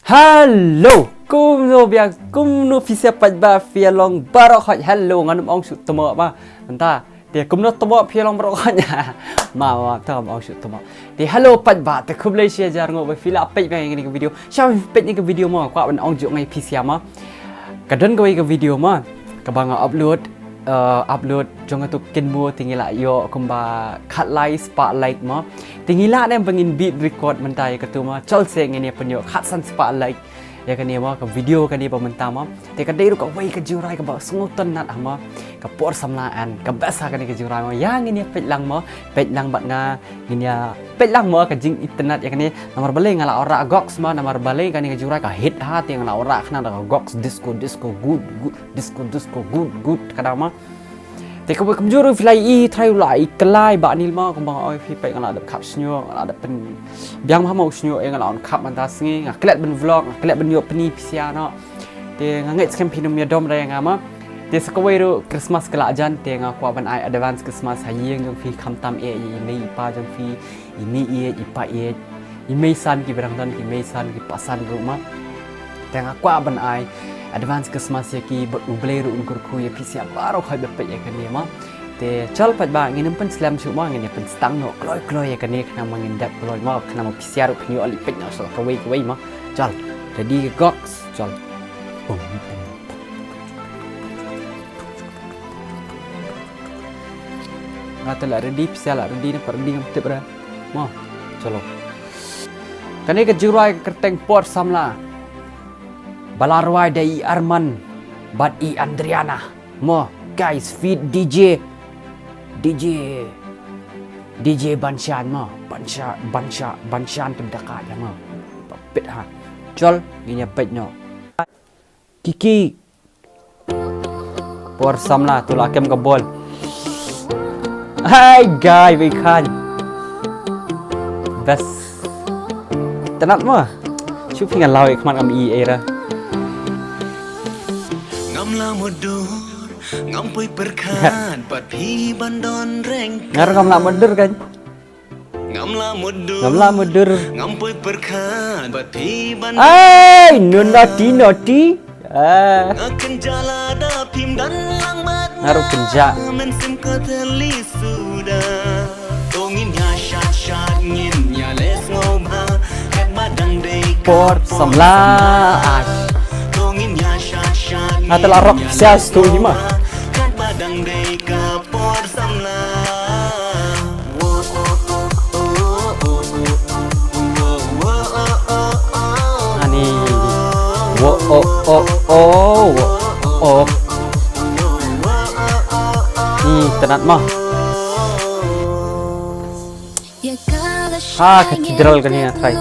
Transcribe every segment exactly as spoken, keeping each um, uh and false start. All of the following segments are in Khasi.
Hello, kumno biang, kumno phi sa pat ba phi long baroh khoit. Hello, ngan ym ong shuh tmo ma. Mynta te kumno tmo phi long baroh khoit. Ma ma, te ym ong shuh tmo. Te hello pat ba, te khublei shihajar nguh ba phi la peit ba ïa kane ka video. Sha peit ïa ka video ma, kwah ban ong juh ngai phi sa ma. Ka don kawei ka video ma, kaba nga upload, eh, upload jong katu kynmaw, te ngi la ïoh kumba khatlai spah like ma. Te ngi lah ne ba ngin beat record mynta ïa katu ma. Chol se ngin ïa pynïoh khatsan spah like ïa kane ma, ka video kane ba mynta ma. Te ka dei ruh kawei ka jingrwai kaba sngewtynnat ha ma, ka Por Samla, and ka best ha kane ka jingrwai ma. Ïa ngin ïa peit lang ma, peit lang bad nga, ngin ïa peit lang ma ka jingitynnat ïa kane. Namar balei nga la wanrah Gox ma, namar balei kane ka jingrwai ka hit ha, te nga la wanrah khnang da ka Gox. Disco, disco, good, good, disco, disco, good, good, ka dei ma. Te kaba kumjuh ruh phi la ïohi trai u la ïa kylla ba nil ma, kumba nga ong ïa phi, peit nga la dep khap shñiuh, nga la dep pyn biang bha ma u shñiuh, eh, nga la wan khap mynta sngi, nga klet ban vlog, nga klet ban ïoh pyni phi sa noh. Te nga ngeit skhem phin ym ïadom re ïa nga ma. Te sa kawei ruh Christmas ka la jan, te nga kwah ban ai advance Christmas ha ïing jong phi, khamtam eh ïa i mei i pa jong phi, i mei ïeit i pa ïeit, i meisan kiba dang don, ki meisan ki pasan ruh ma. Te nga kwah ban ai advance Christmas ïa ki, bad U Blei ruh un kyrkhu ïa phi sa baroh khoit ba peit ïa kane ma. Te chol pat ba ngin ym pynslem shuh ma, ngin ïa pynsdang noh kloi kloi ïa kane khnang ba ngin dep kloi ma, khnang ba phi sa ruh phin ïoh leit peit noh sa kawei kawei ma. Chol. Ready ka Gox, chol. Pum, pum, pum. Nga te la ready, phi sa la ready ne pat ready ngam tip re. Mo, chalo. Kane ka jingrwai ka kyrteng Por Samla, ba la rwai da i Arman bad i Andriana. Mo, guys, feat D J, D J, D J Banshan mo, Bansha, Bansha, Banshan te bdaka ja mo. Pit ha. Chol, ngin ïa peit noh. Kiki. Por Samla, tu la kem ka bol. Hai guy, wei khan. Best. Tynnat mo. Shu phi nga law ik man ngam i era. Ngam la mudur, ngam poi pyrkhat bad phi ban don reng. Ngar ngam la mudur kan. Ngam la mudur. Ngam la mudur. Ngam poi pyrkhat bad phi ban. Ai, no, naughty, naughty. Ah. Nga kynja lada phim don lang bad nga. Nga ruh kynja. Mynsiem ka thylli suda. To ngin ïa shat shat, ngin ïa leh sngewbha. Katba dang dei ka Por Samla. Ai. To ngin ïa shat shat. Nga te la rock sias tu hi ma. Katba dang dei ka Por Samla. Ani. Wo, o, o, o, wo, o. Ni, tynnat mo. Ha, Cathedral kane nga try.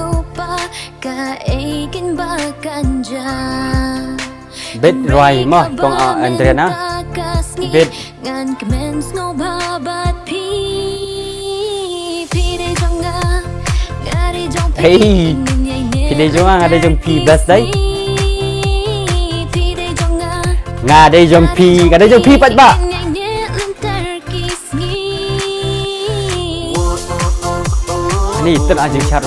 Bet rwai mo, kong, ah, Andriana. Bet. Hey, phi dei jong nga, nga dei jong phi, best dei. Nga dei jong phi, nga dei jong phi pat ba. Ani tun a jingshar.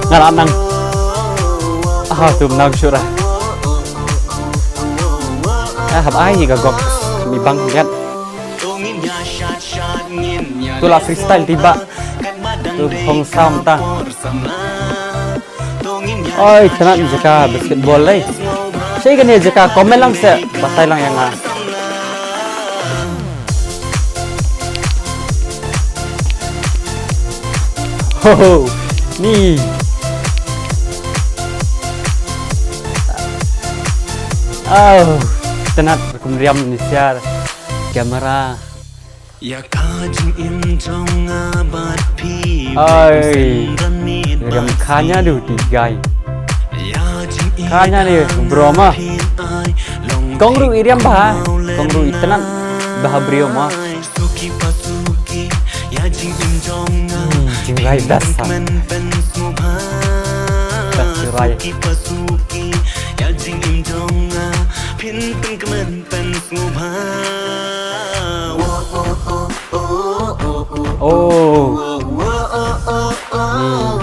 Nga la nang. Ah, tu nang shura. Ah, hap ai ka gok. Mi bang gat. Tu la freestyle tiba. Tu hong sam ta. Oi, tynnat jaka basketball lei. Sei kane jaka comment lang se, batai lang ïa nga. Ho, ho. Ni. Oh, tynnat kum riam ni siar. Camera. Ïa ka jingim jong nga bad phi. Ai. Riam khanya du ti gai. Khanya ni bro ma. Kong ruh i riam bha. Kong ruh i tynnat bha brio ma. Hmm, jingrai das ha. Das jingrai. Oh. Hmm.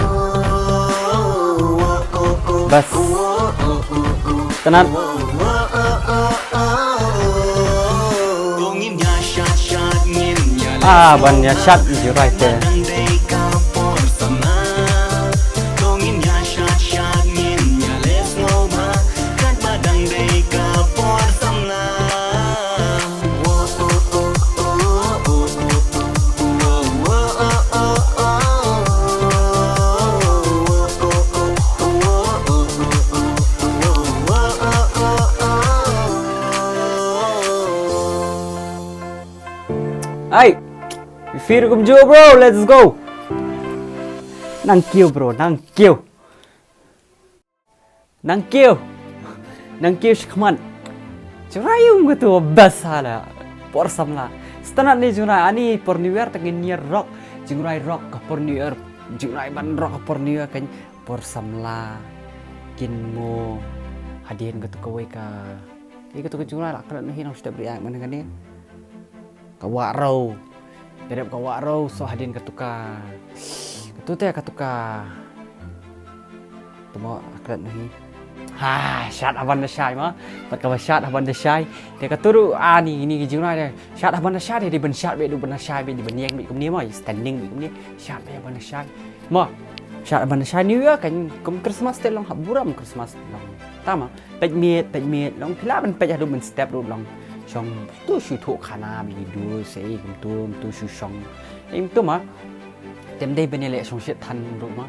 Bas. Tnat. Ah, ban ïa shad Jingrwai te. Ai, fir kumjuh bro, let's go. Nang kiew bro, nang kiew. Nang kiew. Nang kiew shakhmat. Jingrwai um katu bas hala. Por samla. Stnat ni Jingrwai ani por New Year tang ngin ïa rock. Jingrwai rock ka por New Year. Jingrwai ban rock ka por New Year kan por samla. Kin mo hadien katu kawei ka. Ïa katu ka Jingrwai la kren hi nang step riak man kane. Ka wah rau. Ka dep ka wah rau so hadien katu ka. Katu te katu ka. Tamo aklat nahi. Ha, shad haban da shai ma. Pat ka ba shad haban da shai. Te katu ru ani ni ki Jingrwai de. Shad haban da shai de ban shad be du ban shai be di ban ïeng be kumne ma. Standing be kumne. Shad be haban da shai. Ma. Shad haban da shai ni ya kan kum Christmas te long ha buram Christmas long. Tama. Peit miet, peit miet, long phi lah ban peit haduh mynstep ruh long. Shong tu shu thuh khana bini du sei kumtu, tu shu shong. Im tu ma. Tem dei ban ïaleh shongshit than ruh ma.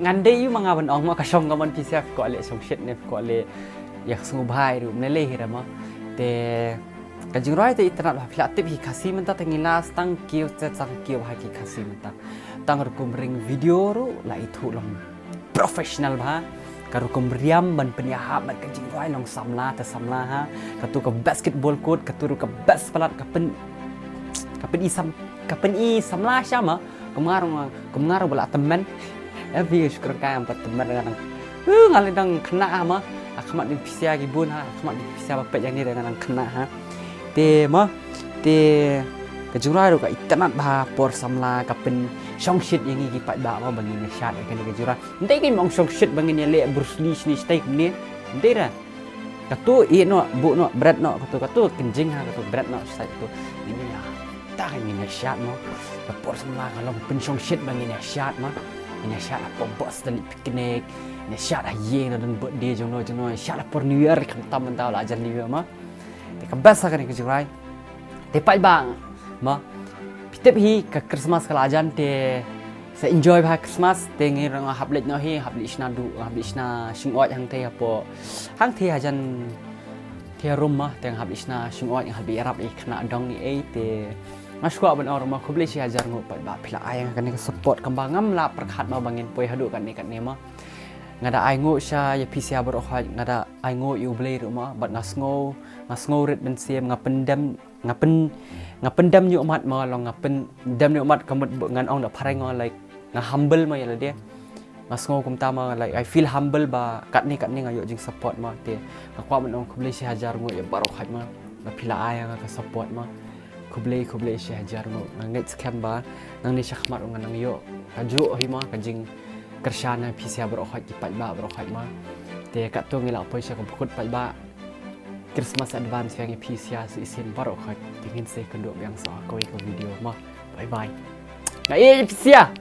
Ngan dei ïa ma nga ban ong ma ka shong ka mon pisa ko leh shongshit ne ko leh ïa sngewbha ruh ne leh hi ra ma. Te ka Jingrwai te itynnad ba phi lah tip hi Khasi mynta te ngi la tang kiew te tang kiew ha ki Khasi mynta. Tang rukom ring video ruh la ithuh long professional bha. Ka rukom riam ban pynïahap bad ka Jingrwai long samla te samla ha. Katu ka basketball court, katu ruh ka best palat ka pyn ka pyn i sam ka pyn i samla sha ma. Kum nga ruh kum nga ruh ba la tymmen. Every shukran ka am pat tymmen nga nang. Uh, nga le dang khynnah ha ma. Akhmat ding pisa ki bun ha. Akhmat ding pisa ba peit yang ni dang nga nang khynnah ha. Te ma te ka Jingrwai ruh ka itynnad bha por samla ka pynshongshit ïa ngi ki paidbah ma ba ngin ïa shad ïa kane ka Jingrwai. Ndei ki mong shongshit ba ngin ïa leh Bruce Lee shini shtai kumne. Ndei ra. Katu i no bu no bret no katu katu kynjing ha katu bret no shtai katu. Ngin ïa ta ka ngin ïa shad ma. Ka por samla ka long pynshongshit ba ngin ïa shad ma. Ngin ïa shad ha por bos tali picnic. Ngin ïa shad ha ïing na don birthday jong no jong no. Shad ha por New Year khamtam mynta la jan New Year ma. Te ka best ha kane ka Jingrwai. Te paidbah ma. Phi tip hi ka Christmas ka la jan te sa enjoy bha Christmas te ngi rang hap leit noh hi hap leit shna du hap leit shna shingoit hangte hapo hangte hajan te rum ma te hap leit shna shingoit hap leit rap i khna dong i ei te nga shuwa ban or ma khublei shi hajar nguh paidbah phi la ai kane ka support kamba ngam la pyrkhat ma ba ngin poi haduh kane kane ma. Nga da ai nguh sha ïa phi sha baroh hoi nga da ai nguh ïa U Blei ruh ma bad nga sngew nga sngew rit mynsiem nga pyndem nga pyn nga pyndem ñiuh mat ma long nga pyndem ñiuh mat ka mut ngan ong da phareng ma like nga humble ma ïa lade. Nga sngew kumta ma like I feel humble ba katne katne nga ïoh jing support ma te nga kwah ban ong khublei shi hajar nguh ïa baroh hoi ma nga phi la ai nga ka support ma. Khublei khublei shi hajar nguh nga ngeit skhem ba nangne shakhmat nga nang ïoh ka juh hi ma ka jing kyrshan na phi sha baroh hoi ki paidbah baroh hoi ma. Te katto ngi la poi sha ka bukut paidbah. Christmas advance ïa ngi phi sha sa isin baroh hoi. Te ngin sa kynduh biang sa kawei ka video ma. Bye bye. Nga ïa phi sha.